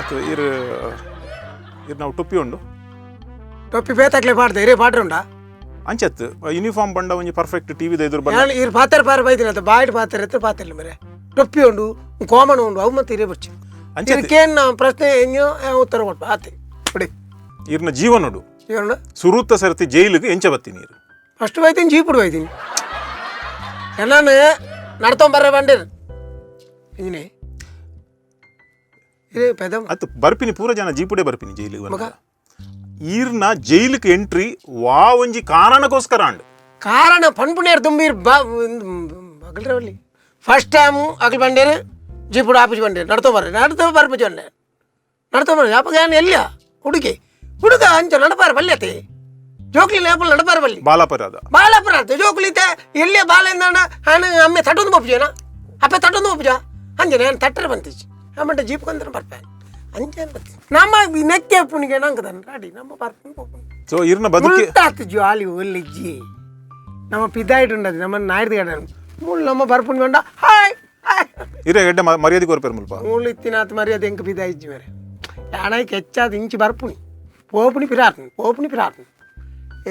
ಅತ್ ಇರ್ ಇರ್ ನಾವು ಟೊಪ್ಪಿ ಉಂಡು. ಟೊಪ್ಪಿ ಬೇತಾಕ್ಲೆ ಪಾಡ್ದೆ ಇರೇ ಪಾಡ್ರೆ ಉಂಡಾ? ಅಂಚತ್ ಯೂನಿಫಾರ್ಮ್ ಬಂಡ ಒಂಜಿ ಪರ್ಫೆಕ್ಟ್ ಟಿವಿ ಎದುರು ಬಂದ. ಯಾನ್ ಇರ್ ಪಾತೆರ ಪಾರ ಬೈದಿನ ಅತ್ತ ಬಾಯ್ಡ್ ಪಾತೆರ ಎತ್ತ ಪಾತೆರ್ಲ ಮೇರೆ ಟೊಪ್ಪಿ ಉಂಡು ಕೋಮಣ ಉಂಡು ಅವು ಮತ್ತೆ ಇರೇ ಬಚ್ಚಿ. ಅಂಚತ್ ಇದಕ್ಕೇನು ಪ್ರಶ್ನೆ ಎಂಜೋ ಉತ್ತರ ಕೊಟ್ಪ ಆತೆ ಬಿಡಿ. ಇರ್ನ ಜೀವನೋಡು ಇವನು ಸುರೂತ ಸರ್ತಿ ಜೈಲಿಗೆ ಎಂಚ ಬತ್ತೀನಿ ಇರು? ಫಸ್ಟ್ ಬೈತೀನಿ, ಜೀಪುಡು ಬೈತೀನಿ. എന്നാണ് നടത്താൻ പറഞ്ഞ വണ്ടി ഇങ്ങനെ ഇത് പെദം. ಅತ್ ಬರ್ಪಿನಿ ಪೂರ ಜನ ಜೀಪುಡೆ ಬರ್ಪಿನಿ ಜೈಲಿಗೆ ಬಂದ. ಈರ್ನ ಜೈಲಿಗೆ ಎಂಟ್ರಿ ವಾ ಒಂಜಿ ಕಾರಣಕ್ಕೋಸ್ಕರ ಅಂಡ್. ಕಾರಣ ಪನ್ಪುನೇರ್ ತುಂಬೀರ್ ಬಗಲ್ರವಲ್ಲಿ ಫಸ್ಟ್ ಟೈಮ್ ಅಗಲ್ ಬಂಡೇರು ಜೀಪುಡು ಆಫೀಸ್ ಬಂಡೇರು ನಡ್ತೊ ಬರ್ರಿ ನಡ್ತೊ ಬರ್ಪು ಜೊನ್ನೆ ನಡ್ತೊ ಬರ್ರಿ ಅಪ್ಪ ನಾನು ಎಲ್ಲ ಹುಡುಗಿ ಹುಡುಗ ಅಂಚ ನಡಪಾರ ಬಲ್ಯತೆ ಜೋಕ್ಲಿ ನೇಪಲ್ ನಡಪಾರ ಬಲ್ಲಿ. ಬಾಲಾಪರಾಧ. ಬಾಲಪುರ ಜೋಕುಲಿತೆ ಎಲ್ಲಿ ಬಾಲ ಹಣ ಅಮ್ಮೆ ತಟ್ಟೊಂದು ಪೊಪ್ಪುಜೇನ ಅಪ್ಪೆ ತಟ್ಟೊಂದು ಪೊಪ್ಪುಜ ಅಂಜನೆ ನಾನು ತಟ್ಟರೆ ಬಂತಿಚ್ಚಿ ಆಮಂಟ ಜೀಪ್ ಕಂದ್ರೆ ಬರ್ಪೆ ಅಂಜೇನು ಬರ್ತಿ ನಮ್ಮ ನೆಕ್ಕೆ ಪುಣಿಗೆ ನಂಗೆ ರಾಡಿ ನಮ್ಮ ಬರ್ಪು ಪೊಪ್ಪು. ಸೊ ಇರ್ನ ಬದುಕಿ ಮುಲ್ತಾತು ಜಾಲಿ ಒಲ್ಲಿಜ್ಜಿ ನಮ್ಮ ಪಿದಾಯಿಟ್ ಉಂಡದು ನಮ್ಮ ನಾಯ್ದು ಗಡ ಮುಳ್ಳು ನಮ್ಮ ಬರ್ಪುಣಿ ಉಂಡ ಹಾಯ್ ಹಾಯ್. ಇರ ಎಡ್ಡೆ ಮರ್ಯಾದೆ ಕೊರ್ಪೇರು ಮುಲ್ಪ. ಮುಳ್ಳು ಇತ್ತಿನಾತ್ ಮರ್ಯಾದೆ ಎಂಕ್ ಪಿದಾಯಿಜ್ಜಿ ಮೇರೆ ಯಾಣೈಕ್ ಹೆಚ್ಚಾದ ಇಂಚಿ ಬರ್ಪುಣಿ ಪೋಪುಣಿ ಪಿರಾಟ್ನು ಪೋಪುಣಿ ಪಿರಾಟ್ನು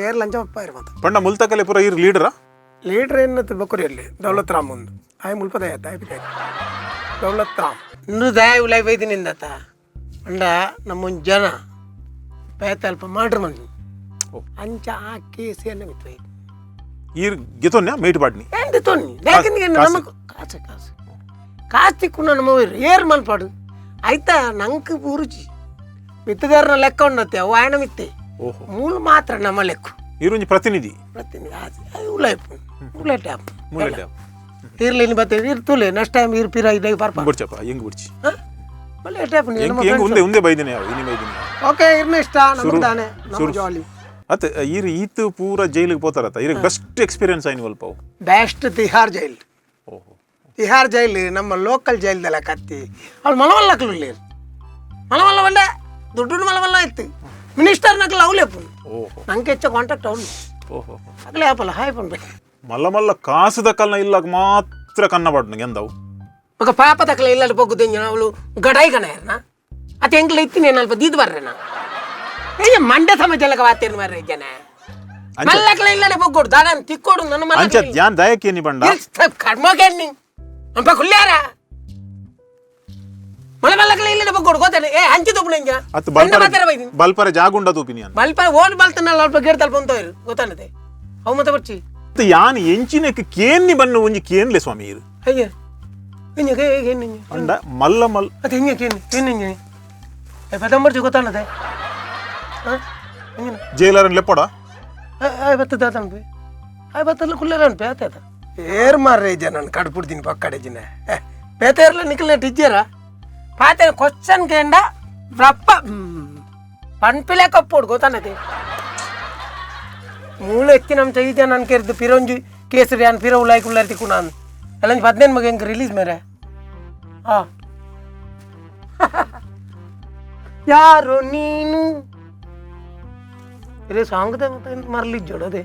ಏರ್ ಲಂಚ ಒಪ್ಪಾಯಿರು ಮಾತ. ಪಂಡ ಮುಲ್ತಕಲೆ ಪೂರ ಇರ್ ಲೀಡರಾ? ಲೀಡ್ರ್ ಏನತ್ತು ಬೊಕ್ಕರಿಯಲ್ಲಿ ದೌಲತ್ ರಾಮ್ ಒಂದು ಆಯ್ ಮುಲ್ಪದ ಆಯ್ತು ಆಯ್ ದೌಲತ್ ರಾಮ್ ಇಂದು ದಯ ಉಲಾಯ್ ಬೈದಿನಿಂದತ್ತ ಅಂಡ ನಮ್ಮೊಂದು ಜನ ಪೇತಲ್ಪ ಮಾಡ್ರ ಮಂದಿ ಅಂಚ ಆ ಕೇಸ್ ಎನ್ನ ಮಿತ್ತು ಬೈದು. ಈರ್ ಗೆತೊನ್ಯ ಮೇಟ್ ಬಾಡ್ನಿ. ಎಂತ ತೊನ್ನಿ ಯಾಕಂದ್ರೆ ನಮ್ಮ ಕಾಸು ಕಾಸು ಕಾಸು ತಿಕ್ಕುನ ನಮ್ಮ ಏರ್ ಮಲ್ಪಾಡು ಆಯ್ತಾ ನಂಗೆ ಪೂರುಚಿ ಮಿತ್ತದಾರನ ಲೆಕ್ಕ ಉಂಡತ್ತೆ ಅವು ಆಯನ ಮಿತ್ತೆ. ಓಹೋ. ಮೂಲ ಮಾತ್ರ ನಮ್ಮ ಲೆಕ್ಕ. ಈರೊಂಜಿ ಪ್ರತಿನಿಧಿ. ಪ್ರತಿನಿಧಿ ಅದು ಉಲಾಯ್ಪು ಉಲಾಯ್ ಟ್ಯಾಪ್. ಮೂಲೆ ಟ್ಯಾಪ್. ಇರ್ಲಿ ಬತ್ತೆ ಇರ್ ತುಲೆ ನೆಕ್ಸ್ಟ್ ಟೈಮ್ ಇರ್ ಪಿರ ಇದಾಗ ಬರ್ಪ. ಬುಡ್ಚಪ್ಪ ಹೆಂಗ್ ಬುಡ್ಚಿ. ಒಳ್ಳೆ ಟ್ಯಾಪ್. ಹೆಂಗ್ ಹೆಂಗ್ ಉಂದೆ ಉಂದೆ ಬೈದಿನಿ ಯಾವ ಇನಿ ಬೈದಿನಿ. ಓಕೆ ಇರ್ನ ಇಷ್ಟ ನಮ್ಗೆ ತಾನೆ ನಮ್ಮ ಜಾಲಿ. ಅತ್ ಈರ್ ಈತ್ ಪೂರ ಜೈಲಿಗೆ ಪೋತಾರತ್ತ ಇರ್ ಬೆಸ್ಟ್ ಎಕ್ಸ್ಪೀರಿಯನ್ಸ್ ಆಯ್ನ ಅಲ್ಪ ಅವು. Best Tihar jail. ಓಹೋ. ತಿಹಾರ್ ಜೈಲ್ ನಮ್ಮ ಲೋಕಲ್ ಜೈಲ್ದಲ್ಲ ಕತ್ತಿ ಅವಳು ಮಲವಲ್ಲಕ್ಲು ಇಲ್ಲ ಮಲವಲ್ಲ ಬಂಡೆ ದುಡ್ಡು ಮಲವಲ್ಲ ಇತ್ತು ಮಿನಿಸ್ಟರ್ ನಕಲು ಅವಲೇಪು. ಓಹೋ. ನಂಗೆ ಹೆಚ್ಚ ಕಾಂಟ್ಯಾಕ್ಟ್ ಅವನು. ಓಹೋ. ಅಗಲೇ ಆಪಲ್ಲ ಹಾಯ್ ಪನ್ಪೆ. ಮಲ್ಲ ಮಲ್ಲ ಕಾಸು ದಕ್ಕಲ್ನ ಇಲ್ಲಾಗ ಮಾತ್ರ ಕನ್ನ ಬಾಡ್ನು ಎಂದವು. ఒక ಪಾಪ ತಕಲ ಇಲ್ಲಡ್ ಪೊಗ್ಗುದೆಂಜಿನ ಅವಳು ಗಡಾಯಿ ಕಣಯರ್ನ ಅತ ಎಂಕ್ಲ ಇತ್ತಿನಿ ಅಲ್ಪ ದೀದ್ ಬರ್ರೆನ ಏ ಮಂಡೆ ಸಮಾಜಲಕ ವಾತೇನು ಮರ್ರೆ ಜನ. ಅಂಚ ಮಲ್ಲಕ್ಲ ಇಲ್ಲಡೆ ಪೊಗ್ಗೋಡು ದಾದಾನ್ ತಿಕ್ಕೋಡು ನನ್ನ ಅಂಚ ಮಲ್ಲ. ಧ್ಯಾನ್ ದಯಕೇನಿ ಬಂಡ. ಕರ್ಮೋಗೇನಿ ಅಂಪ ಕುಲ್ಯಾರ ಮಲ ಮಲ್ಲಕ್ಲ ಇಲ್ಲಡೆ ಪೊಗ್ಗೋಡು ಗೊತ್ತಾನೆ ಏ ಹಂಚಿ ತೊಪ್ಪುನ ಅತ್ ಬಲ್ಪರ ಬಲ್ಪರ ಜಾಗುಂಡ ತೂಪಿನಿ ಅನ್. ಬಲ್ಪ ಓಡ್ ಬಲ್ತನಲ್ಲ ಅಲ್ಪ ಗೇಡ್ ತಲ್ಪ ಅಂತೋರು ಗೊತ್ತಾನದೆ ಅವು ಮತ್ತೆ ಬರ್ಚಿ. ಅತ್ ಯಾನ್ ಎಂಚಿನಕ್ಕೆ ಕೇನ್ನಿ ಬನ್ನು ಒಂಜಿ ಕೇನ್ಲೆ ಸ್ವಾಮಿ ಇರು. ಅಯ್ಯ ಇಂಜ ಕೇನ್ ಅಂಡ ಮಲ್ಲ ಮಲ್ ಅದು ಹಿಂಗೆ ಕೇನ್ ಕೇನ್ ಇಂಜ ಪದಂಬರ್ಚಿ ಗೊತ್ತಾನದೆ ಹಾಂ ಹಿಂಗೆ ಜೈಲರನ್ ಲೆಪ್ಪಡ. ಬತ್ತದ ಅನ್ಪಿ ಆಯ್ ಬತ್ತಲ್ಲ ಕುಲ್ಲೇರ ಅನ್ಪಿ ಆತ ಏರ್ ಮಾರ್ರೆ ಜನ ನಾನು ಕಡ್ಪುಡ್ತೀನಿ ಪಕ್ಕಡೆ ಜಿನ ಪೇತೇರ್ಲ ನಿಖಲ್ನ ಟಿಜ್ಜರ ಪಾತೆ ಕ್ವಶನ್ ಕೇಂಡ ರಪ್ಪ ಪನ್ಪಿಲೆ ಕಪ್ಪೋಡು ಗೊತ್ತಾನದೆ ಮೂಳು ಎತ್ತಿ ನಮ್ಮ ಚೈಜ ನಾನು ಕೇರ್ದು ಪಿರೋಂಜಿ ಕೇಸರಿ ಅನ್ ಪಿರೋ ಉಲಾಯ್ ಕುಲ್ಲಾರ್ ತಿಕ್ಕು ನಾನು ಅಲ್ಲ 15 ಮಗ ಹೆಂಗೆ ರಿಲೀಸ್ ಮೇರೆ ಹಾ ಯಾರು ನೀನು ಇದೇ ಸಾಂಗ್ ಮರಲಿಜ್ಜೋಡು ಅದೇ.